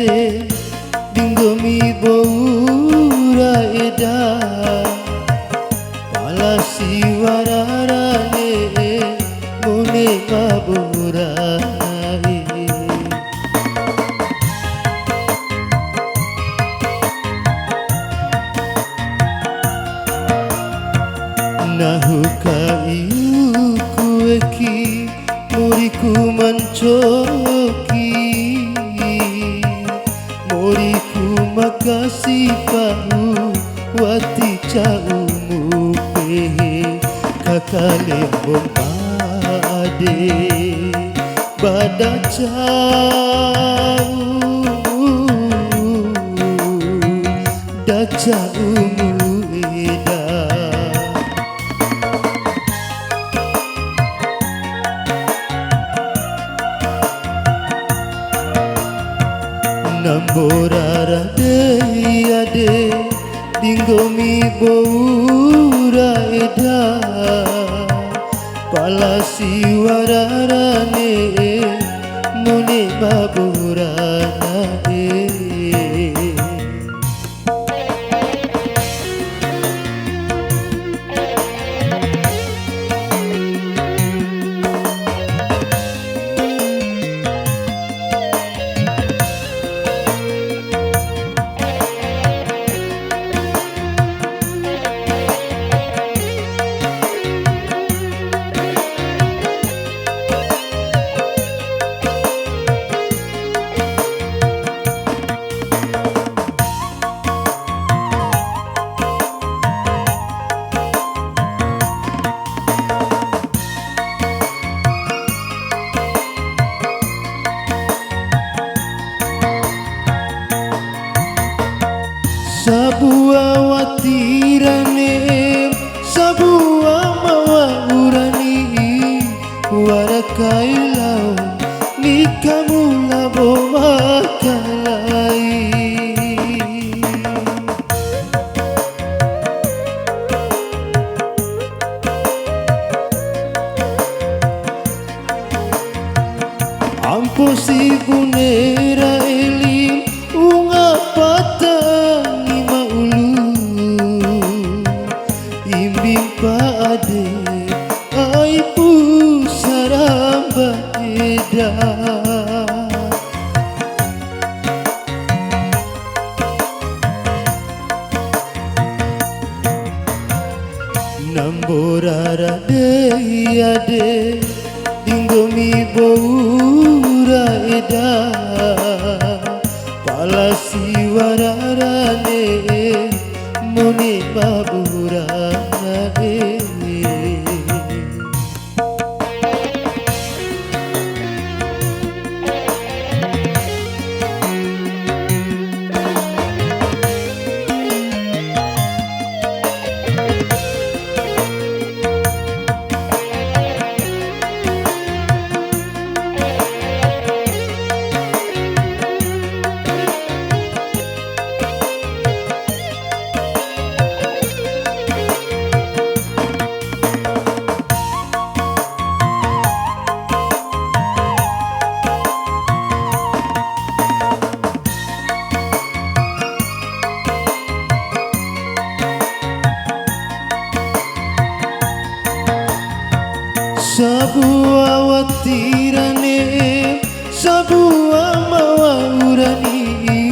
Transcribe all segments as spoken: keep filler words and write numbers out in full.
Di nggomi bou ra eda, pala si wara ra ne'e, mone ma bou ra na'e. Nahu ka iuku weki, moriku ma ncoki, moriku ma kasi pahu, wati ca'umu pehe, kakalembo mpa'ade, ba da ca'umu, da ca'umu eda. Na mbora ra dei ade, di nggomi bou ra eda, pala si wara ra ne'e, mone ma bou ra na'e. Sabua wati ra ne'e, sabua ma wa'ura ni'i, wara kai lao, ni kamu labo makalai. Ampo si bune ra eli, wunga patangi ma ulu, imbi mpa ade, aipu saramba eda. Na mbora ra dei ade, di nggomi bou ra eda, pala si wara ra ne'e, mone ma bou ra na'e. Sabua wati ra ne'e, sabua ma wa'ura ni'i,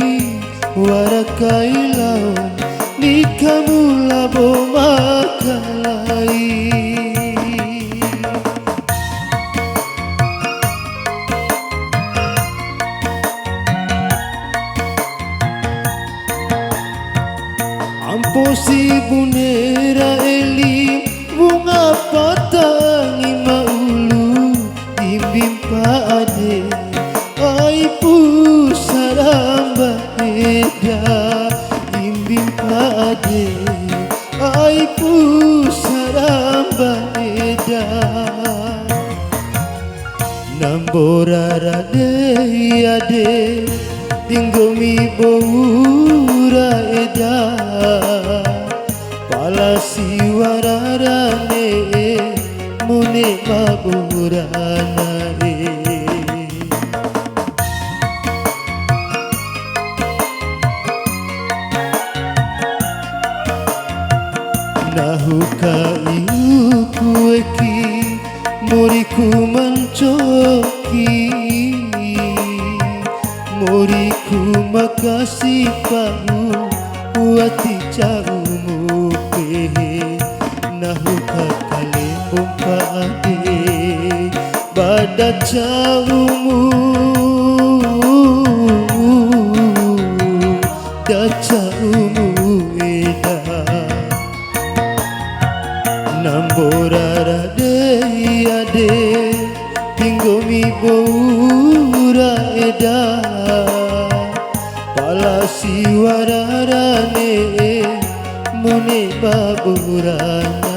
wara kai lao, ni kamu labo makalai. Ampo si bune ra eli, wunga patangi ma ulu, imbi mpa ade, aipu saramba eda, imbi mpa ade, aipu saramba eda. Na mbora ra dei ade, di nggomi bou ra eda, pala si wara ra ne'e, mone ma bou ra na'e. Buka iuku eki, moriku mancoki, moriku makasi pa'u, wati ca'umu pehe, nahu kakalembong pa'ade, bada ca'umu, da ca'umu eda. Nambora ra dei ade, tinggomi boura eda. Pala siwara ra ne'e, mone ba bourana.